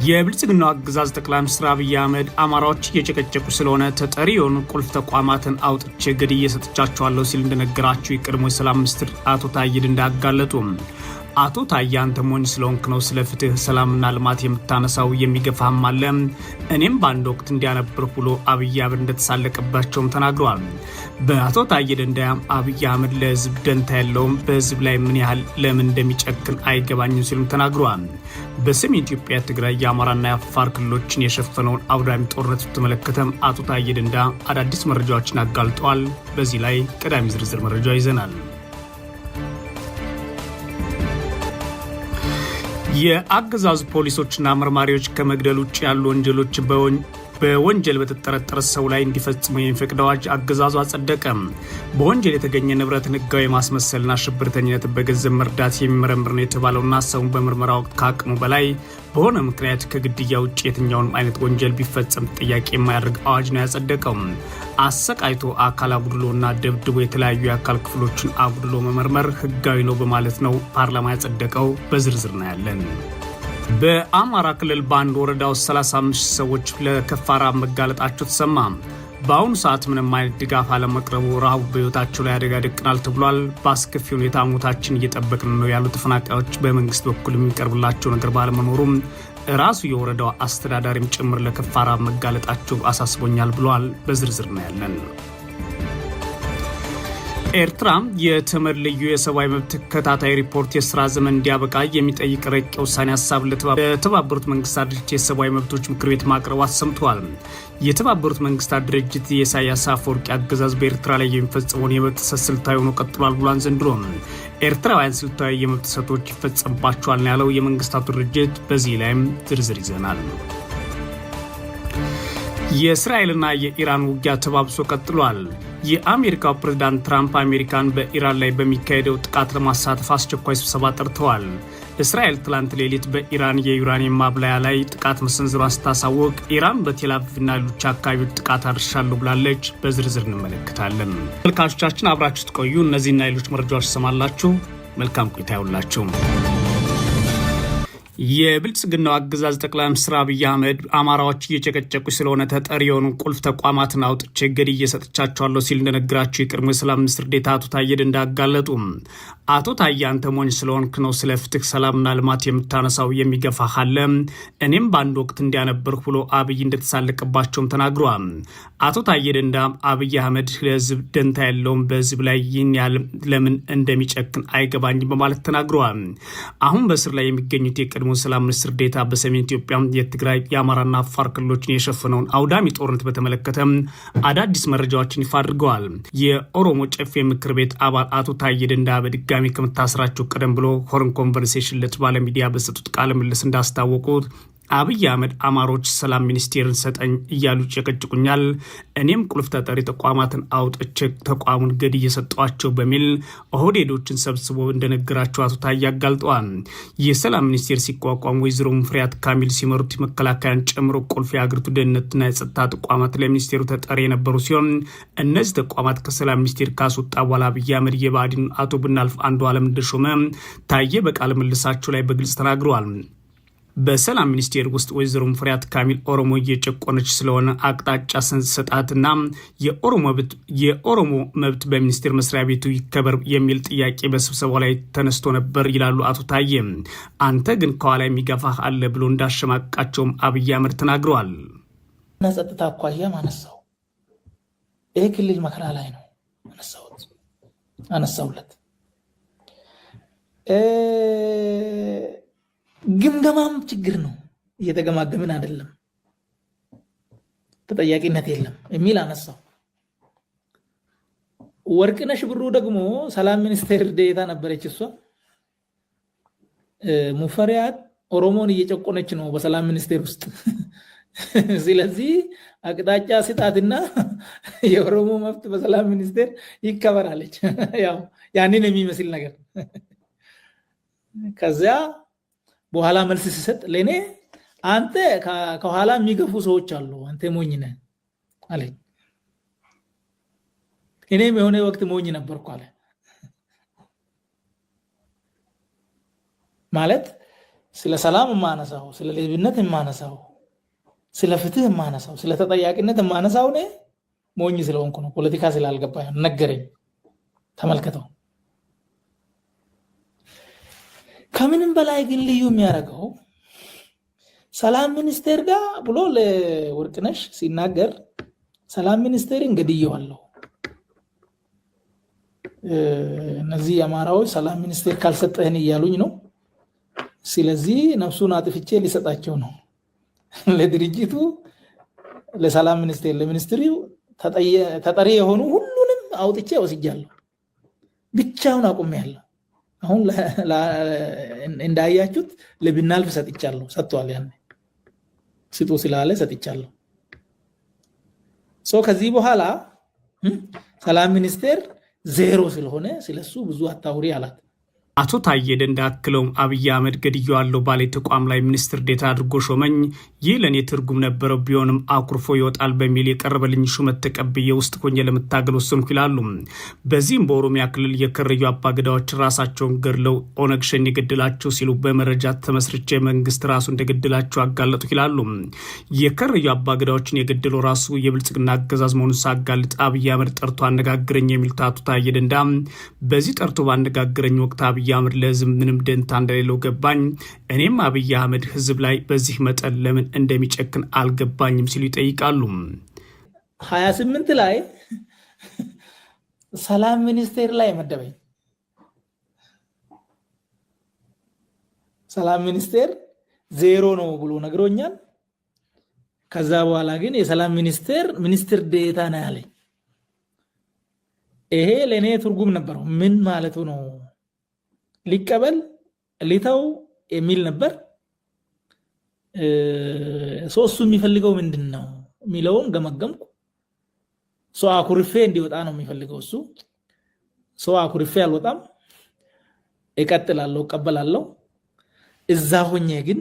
የብልጽግናው አገዛዝ ጠቅላይ ሚኒስትር አብይ አህመድ አማራዎች እየጨቀጨቁ ስለሆነ ተጠሪ የሆኑ ቁልፍ ተቋማትን አውጥቼ ገድዬ ሰጥቻቸዋለሁ ሲል እንደነገራቸው የቀድሞ የሰላም ሚኒስትር አቶ ታዬ ደንደአ አጋለጡ። አቶ ታዬ አንተ ሞኝ ስለሆንክ ነው ስለ ፍትህ፣ ሰላምና ልማት የምታነሳው፣ የሚገፋህም አለ። እኔም በአንድ ወቅት እንዲያነብር ብሎ አብይ አህመድ እንደተሳለቀባቸውም ተናግረዋል። በአቶ ታዬ ደንደአ አብይ አህመድ ለህዝብ ደንታ የለውም፣ በህዝብ ላይ ምን ያህል ለምን እንደሚጨክን አይገባኝም ሲሉም ተናግረዋል። በሰሜን ኢትዮጵያ ትግራይ፣ የአማራና የአፋር ክልሎችን የሸፈነውን አውዳሚ ጦርነት በተመለከተም አቶ ታዬ ደንደአ አዳዲስ መረጃዎችን አጋልጠዋል። በዚህ ላይ ቀዳሚ ዝርዝር መረጃ ይዘናል። የአገዛዙ ፖሊሶችና መርማሪዎች ከመግደል ውጭ ያሉ ወንጀሎች በወንጀል በተጠረጠረ ሰው ላይ እንዲፈጽሙ የሚፈቅድ አዋጅ አገዛዙ አጸደቀም። በወንጀል የተገኘ ንብረትን ህጋዊ ማስመሰልና ሽብርተኝነትን በገንዘብ መርዳት የሚመረምር ነው የተባለውና ሰውን በምርመራ ወቅት ከአቅሙ በላይ በሆነ ምክንያት ከግድያ ውጭ የትኛውንም አይነት ወንጀል ቢፈጸም ተጠያቂ የማያደርግ አዋጅ ነው ያጸደቀው። አሰቃይቶ አካል አጉድሎና ደብድቦ የተለያዩ የአካል ክፍሎችን አጉድሎ መመርመር ህጋዊ ነው በማለት ነው ፓርላማ ያጸደቀው። በዝርዝር ነው ያለን። በአማራ ክልል በአንድ ወረዳ ውስጥ 35 ሰዎች ለከፋ ረሃብ መጋለጣቸው ተሰማ። በአሁኑ ሰዓት ምንም አይነት ድጋፍ አለመቅረቡ ረሃቡ በሕይወታቸው ላይ አደጋ ደቅናል ተብሏል። በአስከፊ ሁኔታ ሞታችን እየጠበቅን ነው ያሉ ተፈናቃዮች በመንግስት በኩል የሚቀርብላቸው ነገር ባለመኖሩም ራሱ የወረዳው አስተዳዳሪም ጭምር ለከፋ ረሃብ መጋለጣቸው አሳስቦኛል ብለዋል። በዝርዝር ነው ያለን። ኤርትራ የተመድ ልዩ የሰብአዊ መብት ተከታታይ ሪፖርት የስራ ዘመን እንዲያበቃ የሚጠይቅ ረቂቅ ውሳኔ ሀሳብ ለተባበሩት መንግስታት ድርጅት የሰብአዊ መብቶች ምክር ቤት ማቅረቡ አሰምተዋል። የተባበሩት መንግስታት ድርጅት የኢሳያስ አፈወርቂ አገዛዝ በኤርትራ ላይ የሚፈጽመውን የመብት ጥሰት ስልታዊ ሆኖ ቀጥሏል ብሏል። ዘንድሮ ኤርትራውያን ስልታዊ የመብት ጥሰቶች ይፈጸምባቸዋል ነው ያለው የመንግስታቱ ድርጅት። በዚህ ላይም ዝርዝር ይዘናል። የእስራኤልና የኢራን ውጊያ ተባብሶ ቀጥሏል። የአሜሪካው ፕሬዝዳንት ትራምፕ አሜሪካን በኢራን ላይ በሚካሄደው ጥቃት ለማሳተፍ አስቸኳይ ስብሰባ ጠርተዋል። እስራኤል ትላንት ሌሊት በኢራን የዩራኒየም ማብላያ ላይ ጥቃት መሰንዘሯን ስታሳወቅ ኢራን በቴልአቪቭና ሌሎች አካባቢዎች ጥቃት አድርሻለሁ ብላለች። በዝርዝር እንመለከታለን። ተመልካቾቻችን አብራችሁ ትቆዩ። እነዚህና ሌሎች መረጃዎች ትሰማላችሁ። መልካም ቆይታ ይሁንላችሁ። የብልጽግናው አገዛዝ ጠቅላይ ሚኒስትር አብይ አህመድ አማራዎች እየጨቀጨቁ ስለሆነ ተጠሪ የሆኑ ቁልፍ ተቋማትን አውጥቼ ገድዬ ሰጥቻቸዋለሁ ሲል እንደነገራቸው የቀድሞ የሰላም ሚኒስትር ዴኤታ አቶ ታዬ ደንደአ አጋለጡ። አቶ ታዬ አንተ ሞኝ ስለሆንክ ነው ስለ ፍትህ፣ ሰላምና ልማት የምታነሳው፣ የሚገፋህ አለ። እኔም በአንድ ወቅት እንዲያነበርኩ ብሎ አብይ እንደተሳለቀባቸውም ተናግረዋል። አቶ ታዬ ደንደአ አብይ አህመድ ለህዝብ ደንታ የለውም፣ በህዝብ ላይ ይህን ያህል ለምን እንደሚጨክን አይገባኝም በማለት ተናግረዋል። አሁን በስር ላይ የሚገኙት የቀድሞ ሰላም ሚኒስትር ዴኤታ በሰሜን ኢትዮጵያ የትግራይ፣ የአማራና አፋር ክልሎችን የሸፈነውን አውዳሚ ጦርነት በተመለከተ አዳዲስ መረጃዎችን ይፋ አድርገዋል። የኦሮሞ ጨፌ ምክር ቤት አባል አቶ ታዬ ደንደአ በድጋሚ ከመታሰራቸው ቀደም ብሎ Horn Conversation ለተባለ ሚዲያ በሰጡት ቃለ ምልልስ እንዳስታወቁት አብይ አህመድ አማሮች ሰላም ሚኒስቴርን ሰጠኝ እያሉ ጨቀጭቁኛል፣ እኔም ቁልፍ ተጠሪ ተቋማትን አውጥቼ ተቋሙን ገድዬ ሰጠኋቸው በሚል ኦህዴዶችን ሰብስቦ እንደነገራቸው አቶ ታዬ አጋልጠዋል። የሰላም ሚኒስቴር ሲቋቋም ወይዘሮ ሙፈሪያት ካሚል ሲመሩት መከላከያን ጨምሮ ቁልፍ የሀገሪቱ ደህንነትና የጸጥታ ተቋማት ለሚኒስቴሩ ተጠሪ የነበሩ ሲሆን እነዚህ ተቋማት ከሰላም ሚኒስቴር ካስወጣ በኋላ አብይ አህመድ የብአዴን አቶ ብናልፍ አንዱዓለም እንደሾመ ታዬ በቃለ ምልልሳቸው ላይ በግልጽ ተናግረዋል። በሰላም ሚኒስቴር ውስጥ ወይዘሮ ሙፈሪያት ካሚል ኦሮሞ እየጨቆነች ስለሆነ አቅጣጫ ስንሰጣትና የኦሮሞ መብት በሚኒስቴር መስሪያ ቤቱ ይከበር የሚል ጥያቄ በስብሰባው ላይ ተነስቶ ነበር ይላሉ አቶ ታዬ። አንተ ግን ከኋላ የሚገፋህ አለ ብሎ እንዳሸማቃቸውም አብይ አህመድ ተናግረዋል። እና ጸጥታ አኳያም አነሳው። ይህ ክልል መከራ ላይ ነው አነሳሁት አነሳሁለት። ግምገማም ችግር ነው፣ እየተገማገምን አይደለም፣ ተጠያቂነት የለም የሚል አነሳው። ወርቅነሽ ብሩ ደግሞ ሰላም ሚኒስቴር ዴኤታ ነበረች። እሷ ሙፈሪያት ኦሮሞን እየጨቆነች ነው በሰላም ሚኒስቴር ውስጥ። ስለዚህ አቅጣጫ ስጣትና የኦሮሞ መብት በሰላም ሚኒስቴር ይከበራለች። ያው ያንን የሚመስል ነገር። ከዚያ በኋላ መልስ ሲሰጥ ለእኔ አንተ ከኋላ የሚገፉ ሰዎች አሉ፣ አንተ ሞኝ ነህ አለኝ። እኔም የሆነ ወቅት ሞኝ ነበርኩ አለ። ማለት ስለ ሰላም የማነሳው፣ ስለ ሌብነት የማነሳው፣ ስለ ፍትህ የማነሳው፣ ስለ ተጠያቂነት የማነሳው እኔ ሞኝ ስለሆንኩ ነው፣ ፖለቲካ ስላልገባኝ ነገረኝ። ተመልከተው። ከምንም በላይ ግን ልዩ የሚያደርገው ሰላም ሚኒስቴር ጋር ብሎ ለወርቅነሽ ሲናገር ሰላም ሚኒስቴርን ገድየዋለሁ፣ እነዚህ የአማራዎች ሰላም ሚኒስቴር ካልሰጠህን እያሉኝ ነው። ስለዚህ ነፍሱን አጥፍቼ ሊሰጣቸው ነው። ለድርጅቱ ለሰላም ሚኒስቴር ለሚኒስትሪው ተጠሪ የሆኑ ሁሉንም አውጥቼ ወስጃለሁ። ብቻውን አቁሜያለሁ። አሁን እንዳያችሁት ለብናልፍ ሰጥቻለሁ። ሰጥቷል። ያኔ ስጡ ስላለ ሰጥቻለሁ። ከዚህ በኋላ ሰላም ሚኒስቴር ዜሮ ስለሆነ ስለሱ ብዙ አታውሪ አላት። አቶ ታዬ ደንዳ አክለውም አብይ አህመድ ገድየዋለሁ ባለ ተቋም ላይ ሚኒስትር ዴታ አድርጎ ሾመኝ። ይህ ለእኔ ትርጉም ነበረው። ቢሆንም አኩርፎ ይወጣል በሚል የቀረበልኝ ሹመት ተቀብዬ ውስጥ ሆኜ ለመታገል ወሰንኩ ይላሉ። በዚህም በኦሮሚያ ክልል የከረዩ አባገዳዎች ራሳቸውን ገድለው ኦነግ ሸኔ ገደላቸው ሲሉ በመረጃ ተመስርቼ መንግስት ራሱ እንደገደላቸው አጋለጡ ይላሉ። የከረዩ አባገዳዎችን የገደለው ራሱ የብልጽግና አገዛዝ መሆኑን ሳጋልጥ አብይ አህመድ ጠርቶ አነጋግረኝ የሚሉት አቶ ታዬ ደንዳ በዚህ ጠርቶ ባነጋግረኝ ወቅት አብይ አህመድ ለህዝብ ምንም ደንታ እንደሌለው ገባኝ። እኔም አብይ አህመድ ህዝብ ላይ በዚህ መጠን ለምን እንደሚጨክን አልገባኝም ሲሉ ይጠይቃሉ። 28 ላይ ሰላም ሚኒስቴር ላይ መደበኝ። ሰላም ሚኒስቴር ዜሮ ነው ብሎ ነግሮኛል። ከዛ በኋላ ግን የሰላም ሚኒስቴር ሚኒስትር ዴታ ነው ያለኝ። ይሄ ለእኔ ትርጉም ነበረው። ምን ማለቱ ነው? ሊቀበል ሊተው የሚል ነበር። እሱ የሚፈልገው ምንድን ነው የሚለውን ገመገምኩ። ሰው አኩርፌ እንዲወጣ ነው የሚፈልገው እሱ። ሰው አኩርፌ አልወጣም፣ እቀጥላለሁ፣ እቀበላለሁ። እዛ ሆኜ ግን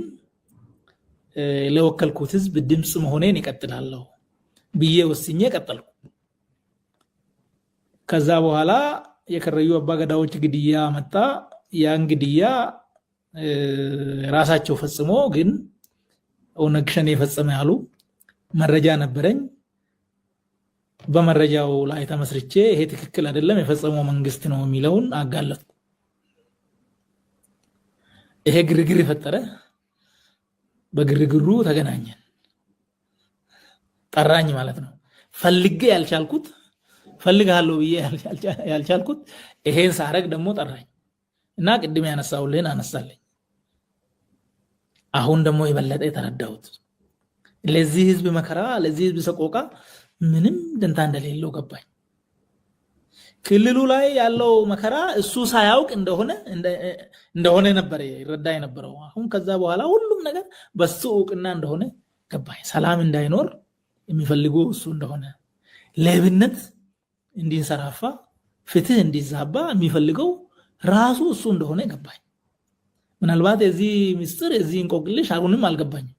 ለወከልኩት ህዝብ ድምፅ መሆኔን እቀጥላለሁ ብዬ ወስኜ ቀጠልኩ። ከዛ በኋላ የከረዩ አባገዳዎች ግድያ መጣ። ያን ግድያ ራሳቸው ፈጽሞ ግን ኦነግ ሸኔ ፈጸመ ያሉ መረጃ ነበረኝ። በመረጃው ላይ ተመስርቼ ይሄ ትክክል አይደለም፣ የፈጸመው መንግስት ነው የሚለውን አጋለጥኩ። ይሄ ግርግር የፈጠረ በግርግሩ ተገናኘን፣ ጠራኝ ማለት ነው። ፈልጌ ያልቻልኩት ፈልጋለሁ ብዬ ያልቻልኩት ይሄን ሳረግ ደግሞ ጠራኝ እና ቅድም ያነሳውልህን አነሳለኝ። አሁን ደግሞ የበለጠ የተረዳሁት ለዚህ ህዝብ መከራ፣ ለዚህ ህዝብ ሰቆቃ ምንም ደንታ እንደሌለው ገባኝ። ክልሉ ላይ ያለው መከራ እሱ ሳያውቅ እንደሆነ ነበር ይረዳ የነበረው። አሁን ከዛ በኋላ ሁሉም ነገር በሱ እውቅና እንደሆነ ገባኝ። ሰላም እንዳይኖር የሚፈልገው እሱ እንደሆነ፣ ሌብነት እንዲንሰራፋ፣ ፍትህ እንዲዛባ የሚፈልገው ራሱ እሱ እንደሆነ ገባኝ። ምናልባት የዚህ ምስጢር የዚህ እንቆቅልሽ አሁንም አልገባኝም።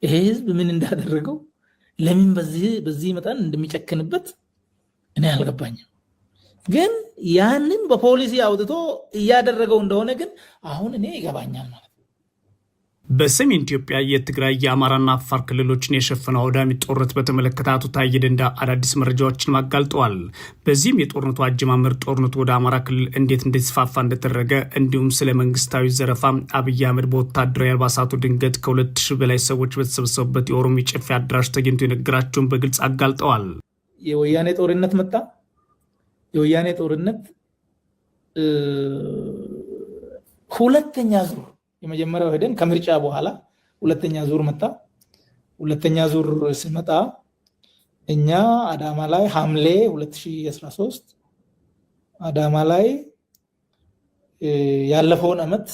ይሄ ህዝብ ምን እንዳደረገው ለምን በዚህ መጠን እንደሚጨክንበት እኔ አልገባኝም። ግን ያንን በፖሊሲ አውጥቶ እያደረገው እንደሆነ ግን አሁን እኔ ይገባኛል ማለት ነው። በሰሜን ኢትዮጵያ የትግራይ የአማራና አፋር ክልሎችን የሸፈነው አውዳሚ ጦርነት በተመለከተ አቶ ታዬ ደንዳ አዳዲስ መረጃዎችን አጋልጠዋል። በዚህም የጦርነቱ አጀማመር፣ ጦርነቱ ወደ አማራ ክልል እንዴት እንደተስፋፋ እንደተደረገ እንዲሁም ስለ መንግስታዊ ዘረፋ አብይ አህመድ በወታደራዊ አልባሳቱ ድንገት ከ2000 በላይ ሰዎች በተሰበሰቡበት የኦሮሞ ጨፌ አዳራሽ ተገኝቶ የነገራቸውን በግልጽ አጋልጠዋል። የወያኔ ጦርነት መጣ። የወያኔ ጦርነት ሁለተኛ ዙር፣ የመጀመሪያው ሄደን ከምርጫ በኋላ ሁለተኛ ዙር መጣ። ሁለተኛ ዙር ሲመጣ እኛ አዳማ ላይ ሐምሌ 2013 አዳማ ላይ ያለፈውን ዓመት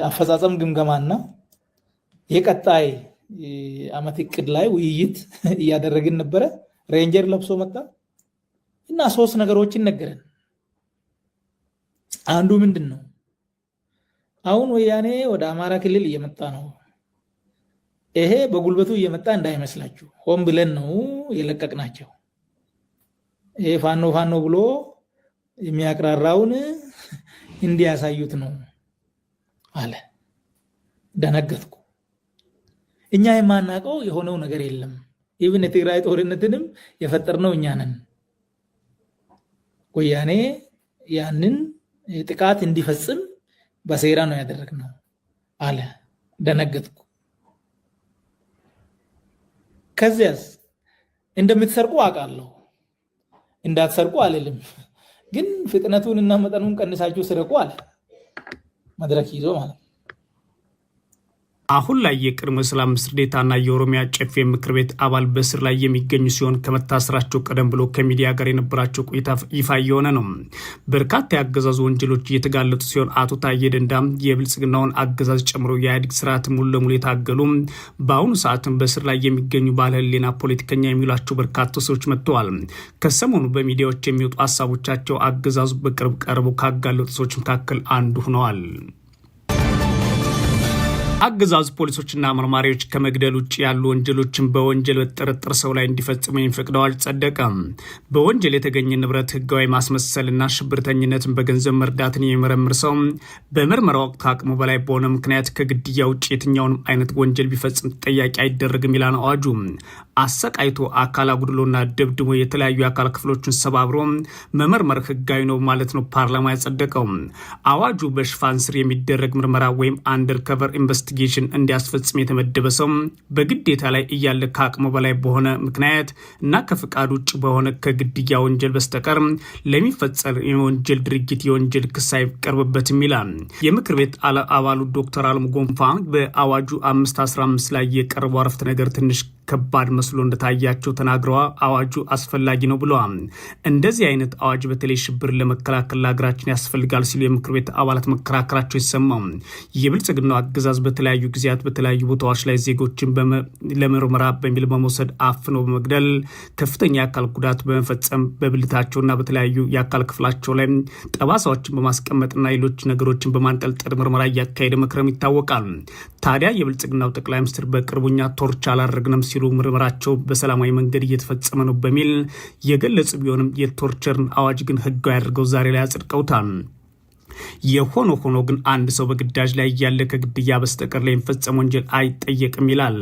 አፈጻጸም ግምገማና የቀጣይ ዓመት እቅድ ላይ ውይይት እያደረግን ነበረ። ሬንጀር ለብሶ መጣ እና ሶስት ነገሮችን ነገረን። አንዱ ምንድን ነው? አሁን ወያኔ ወደ አማራ ክልል እየመጣ ነው። ይሄ በጉልበቱ እየመጣ እንዳይመስላችሁ፣ ሆን ብለን ነው የለቀቅናቸው። ይሄ ፋኖ ፋኖ ብሎ የሚያቅራራውን እንዲያሳዩት ነው አለ። ደነገጥኩ። እኛ የማናውቀው የሆነው ነገር የለም። Even የትግራይ ጦርነትንም የፈጠርነው እኛ ነን። ወያኔ ያንን ጥቃት እንዲፈጽም በሴራ ነው ያደረግነው አለ። ደነገጥኩ። ከዚያስ እንደምትሰርቁ አውቃለሁ፣ እንዳትሰርቁ አልልም፣ ግን ፍጥነቱን እና መጠኑን ቀንሳችሁ ስረቁ አለ። መድረክ ይዞ ማለት ነው። አሁን ላይ የቀድሞ የሰላም ሚኒስትር ዴኤታና የኦሮሚያ ጨፌ ምክር ቤት አባል በእስር ላይ የሚገኙ ሲሆን ከመታሰራቸው ቀደም ብሎ ከሚዲያ ጋር የነበራቸው ቆይታ ይፋ እየሆነ ነው። በርካታ የአገዛዙ ወንጀሎች እየተጋለጡ ሲሆን አቶ ታዬ ደንዳም የብልጽግናውን አገዛዝ ጨምሮ የኢህአዴግ ስርዓት ሙሉ ለሙሉ የታገሉ፣ በአሁኑ ሰዓትም በእስር ላይ የሚገኙ ባለህሊና ፖለቲከኛ የሚሏቸው በርካታ ሰዎች መጥተዋል። ከሰሞኑ በሚዲያዎች የሚወጡ ሀሳቦቻቸው አገዛዙ በቅርብ ቀርበው ካጋለጡ ሰዎች መካከል አንዱ ሆነዋል። አገዛዙ ፖሊሶችና መርማሪዎች ከመግደል ውጭ ያሉ ወንጀሎችን በወንጀል በተጠረጠረ ሰው ላይ እንዲፈጽሙ የሚፈቅድ አዋጅ ጸደቀ። በወንጀል የተገኘ ንብረት ህጋዊ ማስመሰልና ሽብርተኝነትን በገንዘብ መርዳትን የሚመረምር ሰው በምርመራ ወቅት ከአቅሙ በላይ በሆነ ምክንያት ከግድያ ውጭ የትኛውንም አይነት ወንጀል ቢፈጽም ተጠያቂ አይደረግም ይላል አዋጁ። አሰቃይቶ፣ አካል አጉድሎና ደብድቦ፣ የተለያዩ የአካል ክፍሎችን ሰባብሮ መመርመር ህጋዊ ነው ማለት ነው ፓርላማ ያጸደቀው። አዋጁ በሽፋን ስር የሚደረግ ምርመራ ወይም undercover investigation እንዲያስፈጽም የተመደበ ሰው በግዴታ ላይ እያለ ከአቅሙ በላይ በሆነ ምክንያት እና ከፍቃድ ውጭ በሆነ ከግድያ ወንጀል በስተቀር ለሚፈጸም የወንጀል ድርጊት የወንጀል ክስ አይቀርብበትም ይላል። የምክር ቤት አባሉ ዶክተር አለሙ ጎንፋ በአዋጁ 515 ላይ የቀረበው አረፍተ ነገር ትንሽ ከባድ መስሎ እንደታያቸው ተናግረዋ አዋጁ አስፈላጊ ነው ብለዋል። እንደዚህ አይነት አዋጅ በተለይ ሽብር ለመከላከል ለሀገራችን ያስፈልጋል ሲሉ የምክር ቤት አባላት መከራከራቸው ይሰማው። የብልጽግናው አገዛዝ በተለያዩ ጊዜያት በተለያዩ ቦታዎች ላይ ዜጎችን ለምርመራ በሚል በመውሰድ አፍኖ በመግደል፣ ከፍተኛ የአካል ጉዳት በመፈጸም፣ በብልታቸውና በተለያዩ የአካል ክፍላቸው ላይ ጠባሳዎችን በማስቀመጥና ሌሎች ነገሮችን በማንጠልጠል ምርመራ እያካሄደ መክረም ይታወቃል። ታዲያ የብልጽግናው ጠቅላይ ሚኒስትር በቅርቡ እኛ torture አላደረግንም ሲሉ ምርመራቸው በሰላማዊ መንገድ እየተፈጸመ ነው በሚል የገለጹ ቢሆንም የ torture ን አዋጅ ግን ህጋዊ አድርገው ዛሬ ላይ አጽድቀውታል። የሆነ ሆኖ ግን አንድ ሰው በግዳጅ ላይ እያለ ከግድያ በስተቀር ለሚፈጸም ወንጀል አይጠየቅም ይላል።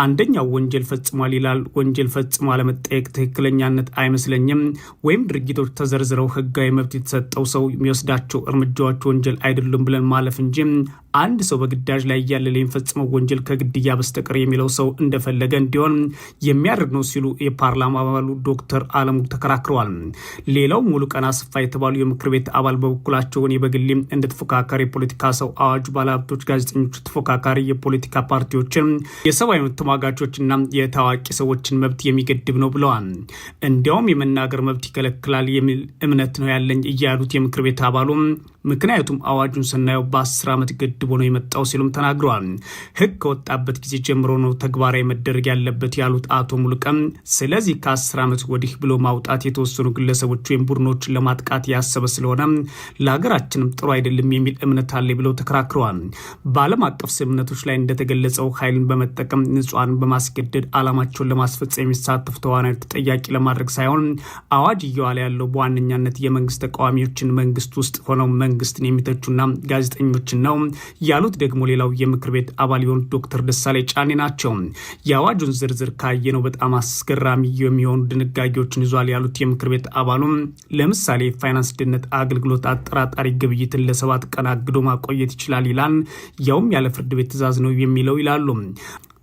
አንደኛው ወንጀል ፈጽሟል ይላል። ወንጀል ፈጽሞ አለመጠየቅ ትክክለኛነት አይመስለኝም። ወይም ድርጊቶች ተዘርዝረው ህጋዊ መብት የተሰጠው ሰው የሚወስዳቸው እርምጃዎች ወንጀል አይደሉም ብለን ማለፍ እንጂ አንድ ሰው በግዳጅ ላይ እያለ ለሚፈጽመው ወንጀል ከግድያ በስተቀር የሚለው ሰው እንደፈለገ እንዲሆን የሚያደርግ ነው ሲሉ የፓርላማ አባሉ ዶክተር አለሙ ተከራክረዋል። ሌላው ሙሉቀን አስፋ የተባሉ የምክር ቤት አባል በበኩላቸው እኔ በግሌም እንደ ተፎካካሪ የፖለቲካ ሰው አዋጁ ባለሀብቶች፣ ጋዜጠኞች፣ ተፎካካሪ የፖለቲካ ፓርቲዎችን፣ የሰብአዊ መብት ተሟጋቾችና የታዋቂ ሰዎችን መብት የሚገድብ ነው ብለዋል። እንዲያውም የመናገር መብት ይከለክላል የሚል እምነት ነው ያለኝ እያሉት የምክር ቤት አባሉ ምክንያቱም አዋጁን ስናየው በ10 ዓመት ገድቦ ነው የመጣው ሲሉም ተናግረዋል። ህግ ከወጣበት ጊዜ ጀምሮ ነው ተግባራዊ መደረግ ያለበት ያሉት አቶ ሙሉቀን ስለዚህ ከ10 ዓመት ወዲህ ብሎ ማውጣት የተወሰኑ ግለሰቦች ወይም ቡድኖችን ለማጥቃት ያሰበ ስለሆነ ለሀገራችንም ጥሩ አይደለም የሚል እምነት አለ ብለው ተከራክረዋል። በዓለም አቀፍ ስምምነቶች ላይ እንደተገለጸው ኃይልን በመጠቀም ንጹሐን በማስገደድ ዓላማቸውን ለማስፈጸም የሚሳተፉ ተዋናዮች ተጠያቂ ለማድረግ ሳይሆን አዋጅ እየዋለ ያለው በዋነኛነት የመንግስት ተቃዋሚዎችን፣ መንግስት ውስጥ ሆነው መንግስትን የሚተቹና ጋዜጠኞችን ነው ያሉት ደግሞ ሌላው የምክር ቤት አባል የሆኑት ዶክተር ደሳለኝ ጫኔ ናቸው። የአዋጁን ዝርዝር ካየነው በጣም አስገራሚ የሚሆኑ ድንጋጌዎችን ይዟል ያሉት የምክር ቤት አባሉ ለምሳሌ የፋይናንስ ደህንነት አገልግሎት አጠራጣሪ ግብይትን ለ7 ቀን አግዶ ማቆየት ይችላል ይላል። ያውም ያለ ፍርድ ቤት ትዕዛዝ ነው የሚለው ይላሉ።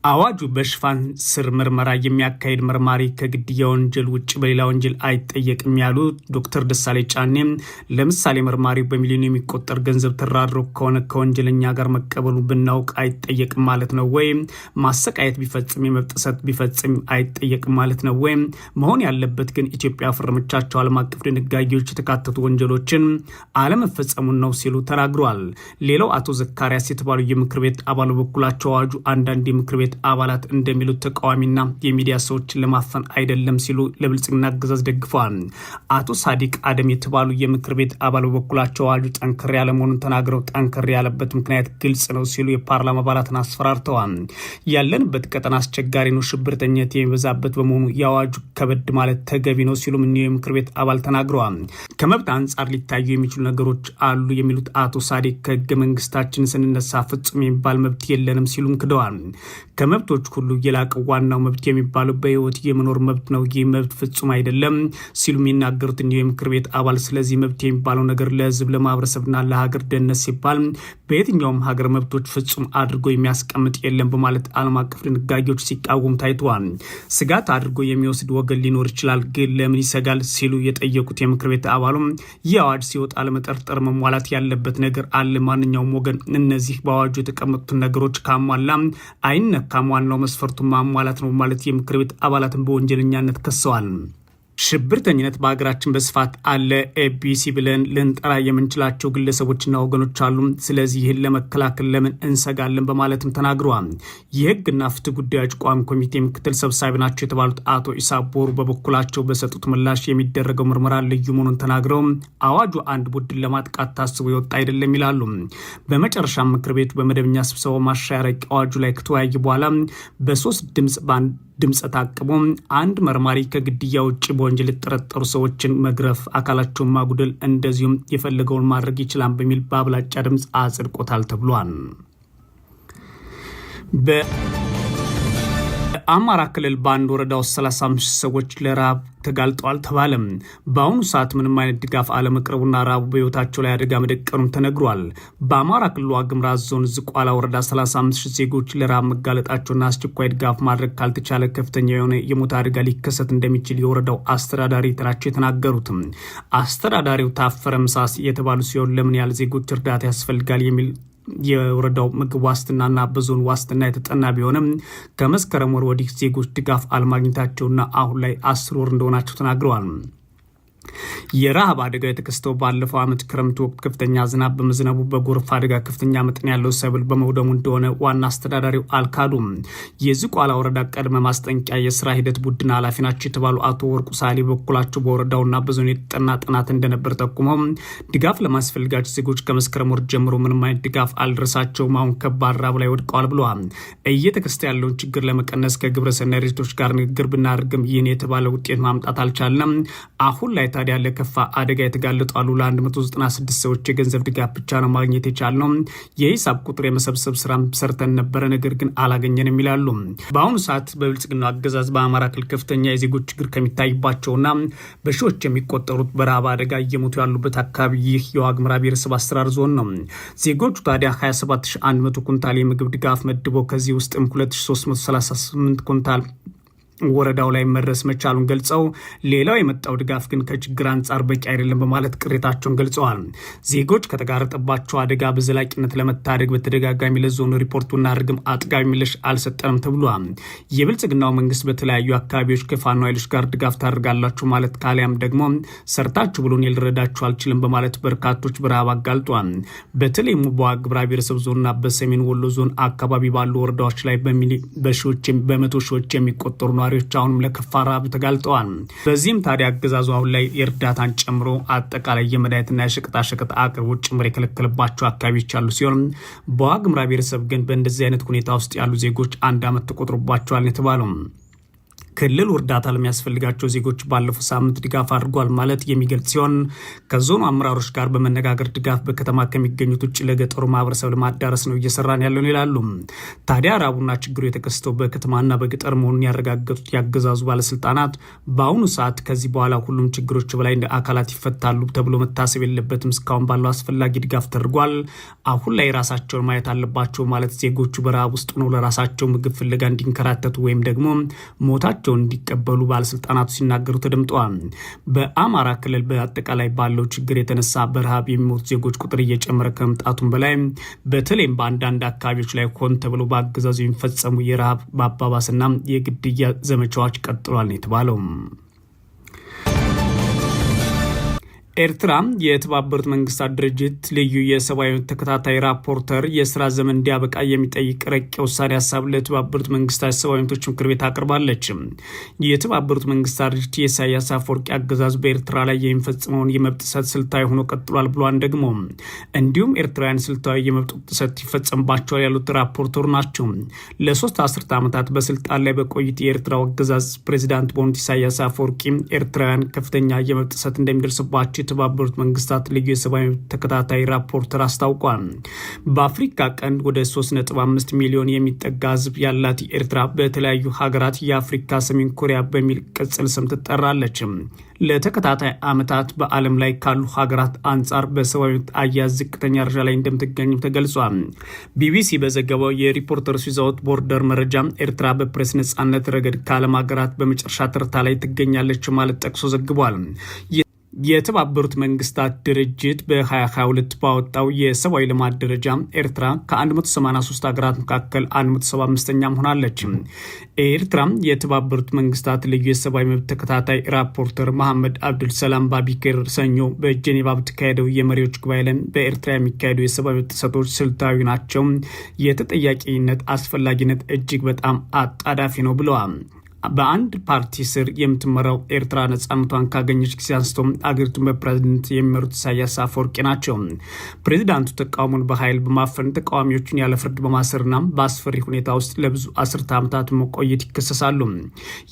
አዋጁ በሽፋን ስር ምርመራ የሚያካሂድ መርማሪ ከግድያ ወንጀል ውጭ በሌላ ወንጀል አይጠየቅም ያሉት ዶክተር ደሳለኝ ጫኔ ለምሳሌ መርማሪው በሚሊዮን የሚቆጠር ገንዘብ ተደራድሮ ከሆነ ከወንጀለኛ ጋር መቀበሉ ብናውቅ አይጠየቅም ማለት ነው ወይ? ማሰቃየት ቢፈጽም፣ የመብት ጥሰት ቢፈጽም አይጠየቅም ማለት ነው ወይ? መሆን ያለበት ግን ኢትዮጵያ ፈረመቻቸው ዓለም አቀፍ ድንጋጌዎች የተካተቱ ወንጀሎችን አለመፈጸሙን ነው ሲሉ ተናግረዋል። ሌላው አቶ ዘካሪያስ የተባሉ የምክር ቤት አባል በበኩላቸው አዋጁ አንዳንድ የምክር ቤት ቤት አባላት እንደሚሉት ተቃዋሚና የሚዲያ ሰዎችን ለማፈን አይደለም ሲሉ ለብልጽግና አገዛዝ ደግፈዋል። አቶ ሳዲቅ አደም የተባሉ የምክር ቤት አባል በበኩላቸው አዋጁ ጠንከር ያለ መሆኑን ተናግረው ጠንከር ያለበት ምክንያት ግልጽ ነው ሲሉ የፓርላማ አባላትን አስፈራርተዋል። ያለንበት ቀጠና አስቸጋሪ ነው፣ ሽብርተኝነት የሚበዛበት በመሆኑ የአዋጁ ከበድ ማለት ተገቢ ነው ሲሉም እኒሁ የምክር ቤት አባል ተናግረዋል። ከመብት አንጻር ሊታዩ የሚችሉ ነገሮች አሉ የሚሉት አቶ ሳዲቅ ከህገ መንግስታችን ስንነሳ ፍጹም የሚባል መብት የለንም ሲሉም ክደዋል። ከመብቶች ሁሉ የላቀ ዋናው መብት የሚባለው በህይወት የመኖር መብት ነው። ይህ መብት ፍጹም አይደለም ሲሉ የሚናገሩት እኒሁ የምክር ቤት አባል ስለዚህ መብት የሚባለው ነገር ለህዝብ፣ ለማህበረሰብና ለሀገር ደህንነት ሲባል በየትኛውም ሀገር መብቶች ፍጹም አድርጎ የሚያስቀምጥ የለም በማለት ዓለም አቀፍ ድንጋጌዎች ሲቃወሙ ታይተዋል። ስጋት አድርጎ የሚወስድ ወገን ሊኖር ይችላል፣ ግን ለምን ይሰጋል ሲሉ የጠየቁት የምክር ቤት አባሉም ይህ አዋጅ ሲወጣ ለመጠርጠር መሟላት ያለበት ነገር አለ። ማንኛውም ወገን እነዚህ በአዋጁ የተቀመጡትን ነገሮች ካሟላ አይነካም፣ ዋናው መስፈርቱን ማሟላት ነው ማለት የምክር ቤት አባላትን በወንጀለኛነት ከሰዋል። ሽብርተኝነት በሀገራችን በስፋት አለ። ABC ብለን ልንጠራ የምንችላቸው ግለሰቦችና ወገኖች አሉ። ስለዚህ ይህን ለመከላከል ለምን እንሰጋለን? በማለትም ተናግረዋል። የህግና ፍትህ ጉዳዮች ቋሚ ኮሚቴ ምክትል ሰብሳቢ ናቸው የተባሉት አቶ ኢሳ ቦሩ በበኩላቸው በሰጡት ምላሽ የሚደረገው ምርመራ ልዩ መሆኑን ተናግረው አዋጁ አንድ ቡድን ለማጥቃት ታስቦ የወጣ አይደለም ይላሉ። በመጨረሻ ምክር ቤቱ በመደበኛ ስብሰባው ማሻሻያ ረቂቅ አዋጁ ላይ ከተወያየ በኋላ በ3 ድምጽ በ1 ድምፀ ታቅቦ አንድ መርማሪ ከግድያ ውጭ በወንጀል የተጠረጠሩ ሰዎችን መግረፍ፣ አካላቸውን ማጉደል እንደዚሁም የፈለገውን ማድረግ ይችላል በሚል በአብላጫ ድምፅ አጽድቆታል ተብሏል። በአማራ ክልል በአንድ ወረዳ ውስጥ 35 ሰዎች ለረሃብ ተጋልጠዋል ተባለም። በአሁኑ ሰዓት ምንም አይነት ድጋፍ አለመቅረቡና ረሃቡ በህይወታቸው ላይ አደጋ መደቀኑም ተነግሯል። በአማራ ክልል ዋግኽምራ ዞን ዝቋላ ወረዳ 35 ዜጎች ለረሃብ መጋለጣቸውና አስቸኳይ ድጋፍ ማድረግ ካልተቻለ ከፍተኛ የሆነ የሞት አደጋ ሊከሰት እንደሚችል የወረዳው አስተዳዳሪ ናቸው የተናገሩትም። አስተዳዳሪው ታፈረ ምሳስ የተባሉ ሲሆን ለምን ያህል ዜጎች እርዳታ ያስፈልጋል የሚል የወረዳው ምግብ ዋስትናና በዞን ዋስትና የተጠና ቢሆንም ከመስከረም ወር ወዲህ ዜጎች ድጋፍ አለማግኘታቸውና አሁን ላይ 10 ወር እንደሆናቸው ተናግረዋል። የረሃብ አደጋ የተከሰተው ባለፈው ዓመት ክረምት ወቅት ከፍተኛ ዝናብ በመዝነቡ በጎርፍ አደጋ ከፍተኛ መጠን ያለው ሰብል በመውደሙ እንደሆነ ዋና አስተዳዳሪው አልካዱም። የዝቋላ ወረዳ ቅድመ ማስጠንቀቂያ የስራ ሂደት ቡድን ኃላፊ ናቸው የተባሉ አቶ ወርቁ ሳሊ በኩላቸው በወረዳውና በዞን የተጠና ጥናት እንደነበር ጠቁመው ድጋፍ ለማስፈልጋቸው ዜጎች ከመስከረም ወር ጀምሮ ምንም አይነት ድጋፍ አልደረሳቸውም፣ አሁን ከባድ ራብ ላይ ወድቀዋል ብለዋል። እየተከሰተ ያለውን ችግር ለመቀነስ ከግብረሰናይ ድርጅቶች ጋር ንግግር ብናደርግም ይህን የተባለ ውጤት ማምጣት አልቻልንም። አሁን ላይ ታዲያ ለከፋ አደጋ የተጋለጡ አሉ። ለ196 ሰዎች የገንዘብ ድጋፍ ብቻ ነው ማግኘት የቻልነው። የሂሳብ ቁጥር የመሰብሰብ ስራ ሰርተን ነበረ፣ ነገር ግን አላገኘንም ይላሉ። በአሁኑ ሰዓት በብልጽግና አገዛዝ በአማራ ክልል ከፍተኛ የዜጎች ችግር ከሚታይባቸውና በሺዎች የሚቆጠሩት በረሃብ አደጋ እየሞቱ ያሉበት አካባቢ ይህ የዋግኽምራ ብሔረሰብ አስተዳደር ዞን ነው። ዜጎቹ ታዲያ 27100 ኩንታል የምግብ ድጋፍ መድቦ ከዚህ ውስጥም 2338 ኩንታል ወረዳው ላይ መድረስ መቻሉን ገልጸው ሌላው የመጣው ድጋፍ ግን ከችግር አንጻር በቂ አይደለም በማለት ቅሬታቸውን ገልጸዋል። ዜጎች ከተጋረጠባቸው አደጋ በዘላቂነት ለመታደግ በተደጋጋሚ ለዞኑ ሪፖርት ብናደርግም አጥጋቢ ምላሽ አልሰጠንም ተብሏል። የብልጽግናው መንግስት በተለያዩ አካባቢዎች ከፋኖ ኃይሎች ጋር ድጋፍ ታደርጋላችሁ ማለት ካሊያም ደግሞ ሰርታችሁ ብሎን ልረዳችሁ አልችልም በማለት በርካቶች በረሃብ አጋልጧል። በተለይም በዋግኽምራ ብሔረሰብ ዞንና በሰሜን ወሎ ዞን አካባቢ ባሉ ወረዳዎች ላይ በመቶ ሺዎች የሚቆጠሩ ነዋሪዎች አሁንም ለከፋ ረሃብ ተጋልጠዋል። በዚህም ታዲያ አገዛዙ አሁን ላይ የእርዳታን ጨምሮ አጠቃላይ የመድኃኒትና የሸቀጣሸቀጥ አቅርቦት ጭምር የከለከለባቸው አካባቢዎች ያሉ ሲሆን በዋግኽምራ ብሔረሰብ ግን በእንደዚህ አይነት ሁኔታ ውስጥ ያሉ ዜጎች አንድ ዓመት ተቆጥሮባቸዋል የተባለው። ክልሉ እርዳታ ለሚያስፈልጋቸው ዜጎች ባለፈው ሳምንት ድጋፍ አድርጓል ማለት የሚገልጽ ሲሆን ከዞኑ አመራሮች ጋር በመነጋገር ድጋፍ በከተማ ከሚገኙት ውጭ ለገጠሩ ማህበረሰብ ለማዳረስ ነው እየሰራን ያለነው ይላሉ። ታዲያ ራቡና ችግሩ የተከሰተው በከተማና በገጠር መሆኑን ያረጋገጡት ያገዛዙ ባለስልጣናት በአሁኑ ሰዓት ከዚህ በኋላ ሁሉም ችግሮች በላይ አካላት ይፈታሉ ተብሎ መታሰብ የለበትም፣ እስካሁን ባለው አስፈላጊ ድጋፍ ተደርጓል፣ አሁን ላይ ራሳቸውን ማየት አለባቸው ማለት ዜጎቹ በረሃብ ውስጥ ነው ለራሳቸው ምግብ ፍለጋ እንዲንከራተቱ ወይም ደግሞ ሞታቸው እንዲቀበሉ ባለስልጣናቱ ሲናገሩ ተደምጠዋል። በአማራ ክልል በአጠቃላይ ባለው ችግር የተነሳ በረሃብ የሚሞቱ ዜጎች ቁጥር እየጨመረ ከመምጣቱም በላይ በተለይም በአንዳንድ አካባቢዎች ላይ ሆን ተብሎ በአገዛዙ የሚፈጸሙ የረሃብ ማባባስና የግድያ ዘመቻዎች ቀጥሏል ነው የተባለው። ኤርትራ የተባበሩት መንግስታት ድርጅት ልዩ የሰብአዊ ተከታታይ ራፖርተር የስራ ዘመን እንዲያበቃ የሚጠይቅ ረቂቅ ውሳኔ ሀሳብ ለተባበሩት መንግስታት ሰብአዊ መብቶች ምክር ቤት አቅርባለች። የተባበሩት መንግስታት ድርጅት የኢሳያስ አፈወርቂ አገዛዝ በኤርትራ ላይ የሚፈጽመውን የመብት ጥሰት ስልታዊ ሆኖ ቀጥሏል ብሏን ደግሞ እንዲሁም ኤርትራውያን ስልታዊ የመብት ጥሰት ይፈጸምባቸዋል ያሉት ራፖርተሩ ናቸው። ለ3 አስርተ ዓመታት በስልጣን ላይ በቆዩት የኤርትራው አገዛዝ ፕሬዚዳንት በሆኑት ኢሳያስ አፈወርቂ ኤርትራውያን ከፍተኛ የመብት ጥሰት እንደሚደርስባቸው የተባበሩት መንግስታት ልዩ የሰብአዊ መብት ተከታታይ ራፖርተር አስታውቋል። በአፍሪካ ቀንድ ወደ 3.5 ሚሊዮን የሚጠጋ ህዝብ ያላት ኤርትራ በተለያዩ ሀገራት የአፍሪካ ሰሜን ኮሪያ በሚል ቅጽል ስም ትጠራለች። ለተከታታይ ዓመታት በዓለም ላይ ካሉ ሀገራት አንጻር በሰብአዊ መብት አያያዝ ዝቅተኛ ደረጃ ላይ እንደምትገኝም ተገልጿል። ቢቢሲ በዘገባው የ Reporters Without Border መረጃ ኤርትራ በፕሬስ ነጻነት ረገድ ከዓለም ሀገራት በመጨረሻ ተርታ ላይ ትገኛለች ማለት ጠቅሶ ዘግቧል። የተባበሩት መንግስታት ድርጅት በ2022 ባወጣው የሰብአዊ ልማት ደረጃ ኤርትራ ከ183 ሀገራት መካከል 175ኛ ሆናለች። ኤርትራ የተባበሩት መንግስታት ልዩ የሰብአዊ መብት ተከታታይ ራፖርተር መሐመድ አብዱልሰላም ባቢክር ሰኞ በጄኔቫ በተካሄደው የመሪዎች ጉባኤ ላይ በኤርትራ የሚካሄዱ የሰብአዊ መብት ጥሰቶች ስልታዊ ናቸው፣ የተጠያቂነት አስፈላጊነት እጅግ በጣም አጣዳፊ ነው ብለዋል። በአንድ ፓርቲ ስር የምትመራው ኤርትራ ነጻነቷን ካገኘች ጊዜ አንስቶ አገሪቱን በፕሬዝደንት የሚመሩት ኢሳያስ አፈወርቂ ናቸው። ፕሬዚዳንቱ ተቃውሞን በኃይል በማፈን ተቃዋሚዎችን ያለ ፍርድ በማሰርና በአስፈሪ ሁኔታ ውስጥ ለብዙ አስርተ ዓመታት መቆየት ይከሰሳሉ።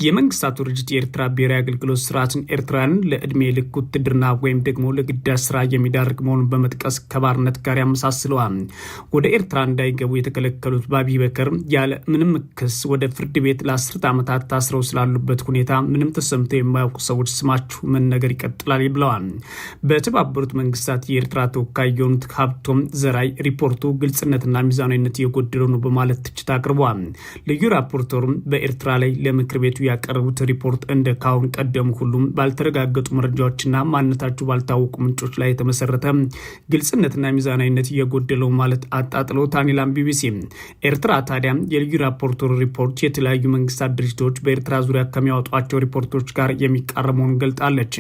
የመንግስታቱ ድርጅት የኤርትራ ብሔራዊ አገልግሎት ስርዓትን ኤርትራውያንን ለዕድሜ ልክ ውትድርና ወይም ደግሞ ለግዳጅ ስራ የሚዳርግ መሆኑን በመጥቀስ ከባርነት ጋር ያመሳስለዋል። ወደ ኤርትራ እንዳይገቡ የተከለከሉት ባቢ በከር ያለ ምንም ክስ ወደ ፍርድ ቤት ለአስርተ ዓመታት ታስረው ስላሉበት ሁኔታ ምንም ተሰምቶ የማያውቁ ሰዎች ስማችሁ መነገር ይቀጥላል ብለዋል። በተባበሩት መንግስታት የኤርትራ ተወካይ የሆኑት ሀብቶም ዘራይ ሪፖርቱ ግልጽነትና ሚዛናዊነት የጎደለው ነው በማለት ትችት አቅርበዋል። ልዩ ራፖርተሩም በኤርትራ ላይ ለምክር ቤቱ ያቀረቡት ሪፖርት እንደ ካሁን ቀደሙ ሁሉም ባልተረጋገጡ መረጃዎችና ማንነታቸው ባልታወቁ ምንጮች ላይ የተመሰረተ ግልጽነትና ሚዛናዊነት የጎደለው ማለት አጣጥለውታል ይላል ቢቢሲ። ኤርትራ ታዲያ የልዩ ራፖርተሩ ሪፖርት የተለያዩ መንግስታት ድርጅቶች በኤርትራ ዙሪያ ከሚያወጧቸው ሪፖርቶች ጋር የሚቃረን መሆኑን ገልጣለች።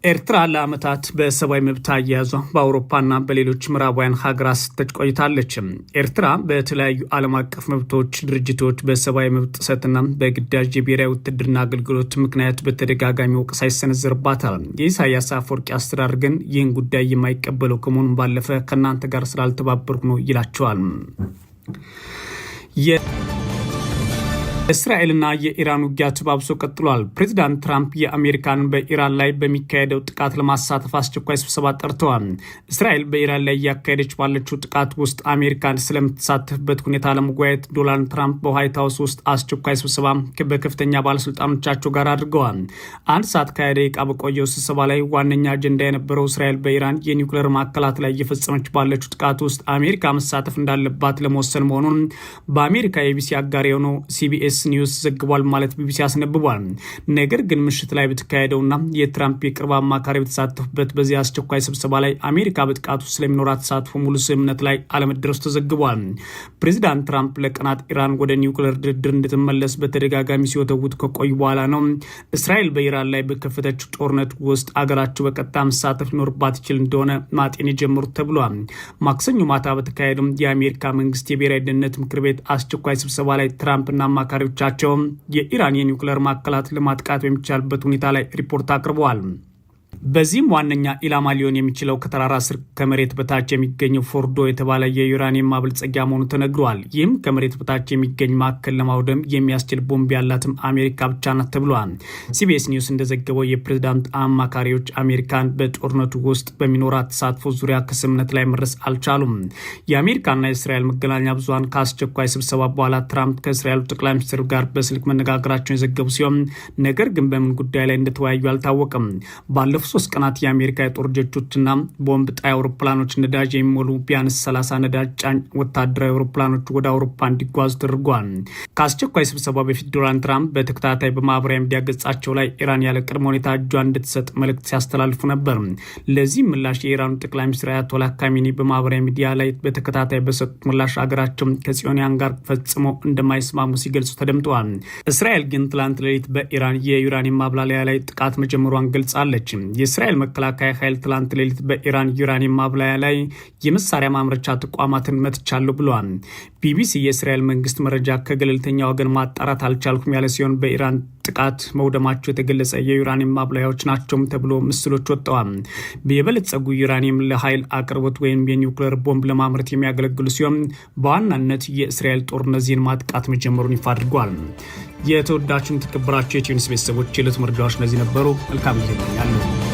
ኤርትራ ለዓመታት በሰብአዊ መብት አያያዟ በአውሮፓና በሌሎች ምዕራባውያን ሀገራት ስትተች ቆይታለች። ኤርትራ በተለያዩ ዓለም አቀፍ መብቶች ድርጅቶች በሰብአዊ መብት ጥሰትና በግዳጅ የብሔራዊ ውትድርና አገልግሎት ምክንያት በተደጋጋሚ ወቀሳ ይሰነዘርባታል። የኢሳያስ አፈወርቂ አስተዳደር ግን ይህን ጉዳይ የማይቀበለው ከመሆኑም ባለፈ ከእናንተ ጋር ስላልተባበርኩ ነው ይላቸዋል። የእስራኤልና የኢራን ውጊያ ተባብሶ ቀጥሏል። ፕሬዚዳንት ትራምፕ የአሜሪካን በኢራን ላይ በሚካሄደው ጥቃት ለማሳተፍ አስቸኳይ ስብሰባ ጠርተዋል። እስራኤል በኢራን ላይ እያካሄደች ባለችው ጥቃት ውስጥ አሜሪካን ስለምትሳተፍበት ሁኔታ ለመወያየት ዶናልድ ትራምፕ በዋይት ሀውስ ውስጥ አስቸኳይ ስብሰባ በከፍተኛ ባለስልጣኖቻቸው ጋር አድርገዋል። 1 ሰዓት ከ20 ደቂቃ በቆየው ስብሰባ ላይ ዋነኛ አጀንዳ የነበረው እስራኤል በኢራን የኒውክሌር ማዕከላት ላይ እየፈጸመች ባለችው ጥቃት ውስጥ አሜሪካ መሳተፍ እንዳለባት ለመወሰን መሆኑን በአሜሪካ የኤቢሲ አጋር የሆነው ሲቢኤስ ኒውስ ዘግቧል ማለት ቢቢሲ አስነብቧል። ነገር ግን ምሽት ላይ በተካሄደውና የትራምፕ የቅርብ አማካሪ በተሳተፉበት በዚህ አስቸኳይ ስብሰባ ላይ አሜሪካ በጥቃቱ ስለሚኖራት ተሳትፎ ሙሉ ስምምነት ላይ አለመድረሱ ተዘግቧል። ፕሬዚዳንት ትራምፕ ለቀናት ኢራን ወደ ኒውክሌር ድርድር እንድትመለስ በተደጋጋሚ ሲወተውት ከቆዩ በኋላ ነው እስራኤል በኢራን ላይ በከፈተችው ጦርነት ውስጥ አገራቸው በቀጥታ መሳተፍ ሊኖርባት ይችል እንደሆነ ማጤን የጀመሩት ተብሏል። ማክሰኞ ማታ በተካሄደው የአሜሪካ መንግስት የብሔራዊ ደህንነት ምክር ቤት አስቸኳይ ስብሰባ ላይ ትራምፕና አማካሪዎቻቸው የኢራን የኒውክሌር ማዕከላት ለማጥቃት በሚቻልበት ሁኔታ ላይ ሪፖርት አቅርበዋል። በዚህም ዋነኛ ኢላማ ሊሆን የሚችለው ከተራራ ስር ከመሬት በታች የሚገኘው ፎርዶ የተባለ የዩራኒየም ማበልጸጊያ መሆኑ ተነግሯል። ይህም ከመሬት በታች የሚገኝ ማዕከል ለማውደም የሚያስችል ቦምብ ያላትም አሜሪካ ብቻ ናት ተብሏል። ሲቢኤስ ኒውስ እንደዘገበው የፕሬዚዳንት አማካሪዎች አሜሪካን በጦርነቱ ውስጥ በሚኖራት ተሳትፎ ዙሪያ ከስምምነት ላይ መድረስ አልቻሉም። የአሜሪካና የእስራኤል መገናኛ ብዙሃን ከአስቸኳይ ስብሰባ በኋላ ትራምፕ ከእስራኤሉ ጠቅላይ ሚኒስትር ጋር በስልክ መነጋገራቸውን የዘገቡ ሲሆን ነገር ግን በምን ጉዳይ ላይ እንደተወያዩ አልታወቅም። ባለፉት 3 ቀናት የአሜሪካ የጦር ጀቶችና ቦምብ ጣይ አውሮፕላኖች ነዳጅ የሚሞሉ ቢያንስ 30 ነዳጅ ጫኝ ወታደራዊ አውሮፕላኖች ወደ አውሮፓ እንዲጓዙ ተደርጓል። ከአስቸኳይ ስብሰባ በፊት ዶናልድ ትራምፕ በተከታታይ በማህበራዊ ሚዲያ ገጻቸው ላይ ኢራን ያለ ቅድመ ሁኔታ እጇን እንድትሰጥ መልእክት ሲያስተላልፉ ነበር። ለዚህም ምላሽ የኢራኑ ጠቅላይ ሚኒስትር አያቶላ ካሚኒ በማህበራዊ ሚዲያ ላይ በተከታታይ በሰጡት ምላሽ አገራቸው ከጽዮናውያን ጋር ፈጽሞ እንደማይስማሙ ሲገልጹ ተደምጠዋል። እስራኤል ግን ትላንት ሌሊት በኢራን የዩራኒየም ማብላሊያ ላይ ጥቃት መጀመሯን ገልጻለች። የእስራኤል መከላከያ ኃይል ትላንት ሌሊት በኢራን ዩራኒየም ማብላያ ላይ የመሳሪያ ማምረቻ ተቋማትን መትቻለሁ ብለዋል። ቢቢሲ የእስራኤል መንግስት መረጃ ከገለልተኛ ወገን ማጣራት አልቻልኩም ያለ ሲሆን በኢራን ጥቃት መውደማቸው የተገለጸ የዩራኒየም ማብላያዎች ናቸውም ተብሎ ምስሎች ወጥተዋል። የበለጸጉ ዩራኒየም ለኃይል አቅርቦት ወይም የኒውክሌር ቦምብ ለማምረት የሚያገለግሉ ሲሆን በዋናነት የእስራኤል ጦር እነዚህን ማጥቃት መጀመሩን ይፋ አድርጓል። የተወዳችሁን የተከበራችሁ የኢትዮ ኒውስ ቤተሰቦች የዕለቱ መረጃዎች እነዚህ ነበሩ። መልካም ጊዜ እመኛለሁ።